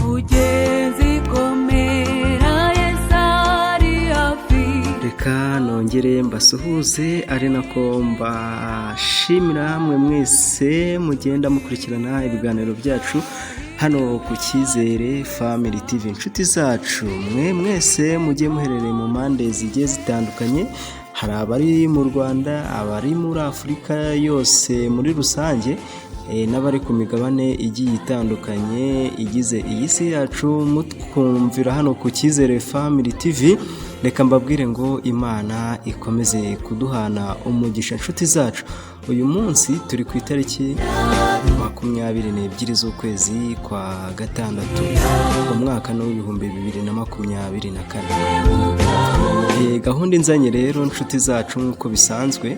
Mugenzi, komera, Yesu ari hafi. Reka nongere mbasuhuze, ari nako mbashimira mwe mwese mugenda mukurikirana ibiganiro byacu hano ku Cyizere Family TV. Inshuti zacu, mwe mwese mugiye muherereye mu mpande zigiye zitandukanye, hari abari mu Rwanda, abari muri Afurika yose muri rusange, n'abari ku migabane igiye itandukanye igize iyi si yacu, mutwumvira hano ku Cyizere Family TV, reka mbabwire ngo Imana ikomeze kuduhana umugisha. Inshuti zacu, uyu munsi turi ku itariki 22 z'ukwezi kwa gatandatu, umwaka ni uw'2024. Gahunda inzanye rero, inshuti zacu, nk'uko bisanzwe,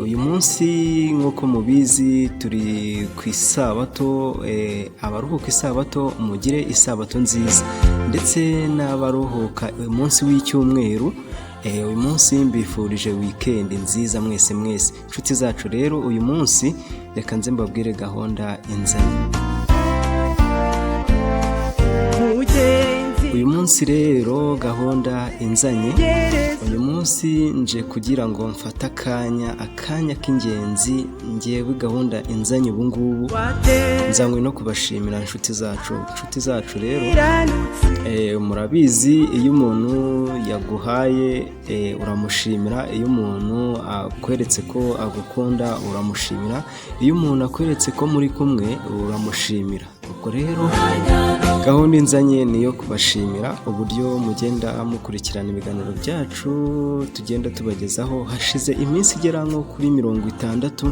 uyu munsi nk'uko mubizi turi ku isabato. Abaruhuka isabato, mugire isabato nziza, ndetse n'abaruhuka umunsi w'icyumweru, uyu munsi mbifurije wikendi nziza mwese mwese. Inshuti zacu rero, uyu munsi reka nze mbabwire gahunda inzanye. Mugenzi. Uyu munsi rero gahunda inzanye, Gereza. uyu munsi nje kugira ngo mfate akanya k'ingenzi. Ngewe gahunda inzanye ubu ngubu, nzanywe no kubashimira, inshuti zacu. Inshuti zacu rero, Wateranutse. Murabizi, iyo umuntu yaguhaye, uramushimira. Iyo umuntu akweretse ko agukunda, uramushimira. Iyo umuntu akweretse ko muri kumwe, uramushimira. Ubwo rero gahunda inzanye ni iyo kubashimira uburyo mugenda mukurikirana ibiganiro byacu tugenda tubagezaho. Hashize iminsi igera nko kuri 60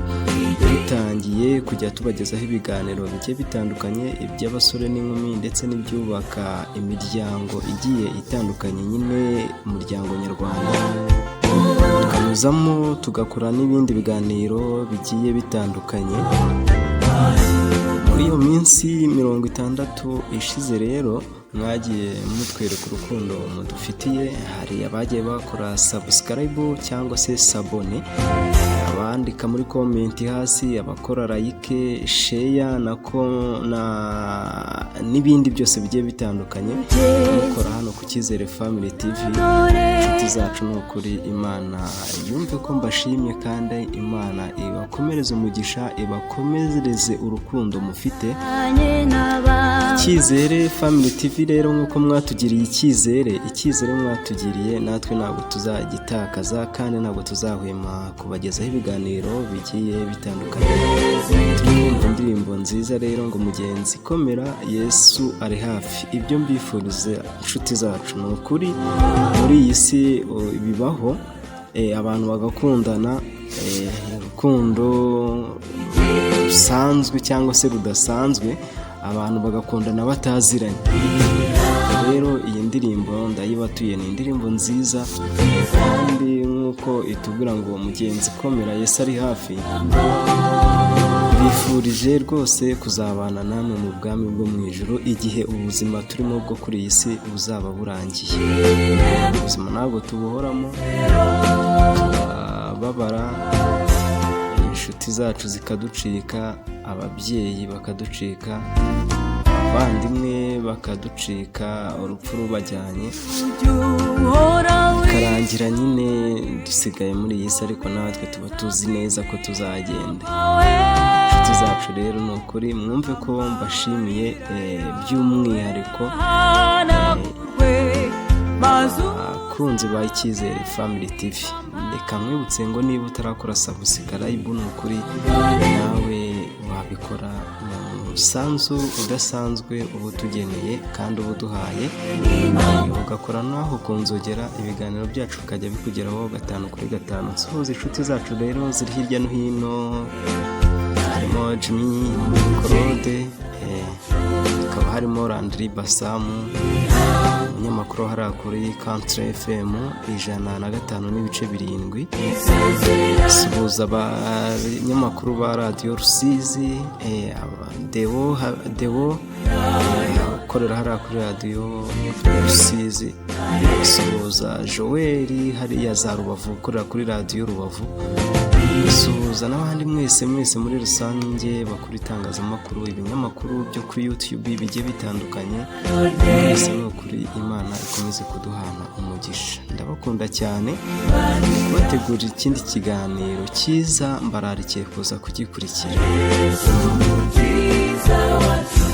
dutangiye kujya tubagezaho ibiganiro bigiye bitandukanye, iby'abasore n'inkumi ndetse n'ibyubaka imiryango igiye itandukanye, nyine umuryango nyarwanda, tukanyuzamo tugakora n'ibindi biganiro bigiye bitandukanye. Muri iyo minsi 60 ishize rero, mwagiye mutwereka urukundo mudufitiye. Hari abagiye bakora subscribe cyangwa se s'abonner, abandika muri comment hasi, abakora like, share nako na n'ibindi byose bigiye bitandukanye mukora hano ku Cyizere Family TV. Inshuti zacu, ni ukuri Imana yumve ko mbashimye, kandi Imana ibakomereze umugisha, ibakomereze urukundo mufite. Icyizere Family TV rero, nk'uko mwatugiriye icyizere, icyizere mwatugiriye natwe ntabwo tuzagitakaza, kandi ntabwo tuzahwema kubagezaho ibiganiro bigiye bitandukanye. Turi kumva indirimbo nziza rero ngo "Mugenzi komera, Yesu ari hafi". Ibyo mbifuriza, inshuti zacu, ni ukuri muri iyi si bibaho, abantu bagakundana, urukundo rusanzwe cyangwa se rudasanzwe, abantu bagakundana bataziranye. Rero iyi ndirimbo ndayibatuye, ni indirimbo nziza, kandi nk'uko itubwira ngo "Mugenzi komera, Yesu ari hafi", bifurije rwose kuzabana namwe mu bwami bwo mu ijuru igihe ubuzima turimo bwo kuri iyi si buzaba burangiye. Ubuzima ntabwo tubuhoramo, turababara, inshuti zacu zikaducika, ababyeyi bakaducika, abavandimwe bakaducika, urupfu rubajyanye, bikarangira nyine dusigaye muri iyi si, ariko natwe tuba tuzi neza ko tuzagenda. Inshuti zacu rero, ni ukuri mwumve ko mbashimiye, by'umwihariko abakunzi ba Icyizere Family TV. Reka mwibutse ngo niba utarakora subscribe, ni ukuri nawe wabikora, ni umusanzu udasanzwe uba utugeneye kandi uba uduhaye, ugakora naho ku nzogera, ibiganiro byacu bikajya bikugeraho gatanu kuri gatanu. Nsuhuza inshuti zacu rero ziri hirya no hino, harimo Jimmy Claude, hakaba harimo Landry Basamu, umunyamakuru hariya kuri Country FM 105.7. Suhuza abanyamakuru ba Radiyo Rusizi, Deo Deo ukorera hariya kuri Radiyo Rusizi. Suhuza Joel hariya za Rubavu, ukorera kuri Radiyo Rubavu. Gusuhuza n'abandi mwese mwese muri rusange bakora itangazamakuru, ibinyamakuru byo kuri YouTube bigiye bitandukanye, mwese ni ukuri Imana ikomeze kuduhana umugisha. Ndabakunda cyane, kubategurira ikindi kiganiro cyiza, mbararikiye kuza kugikurikira. Umukiza wacu.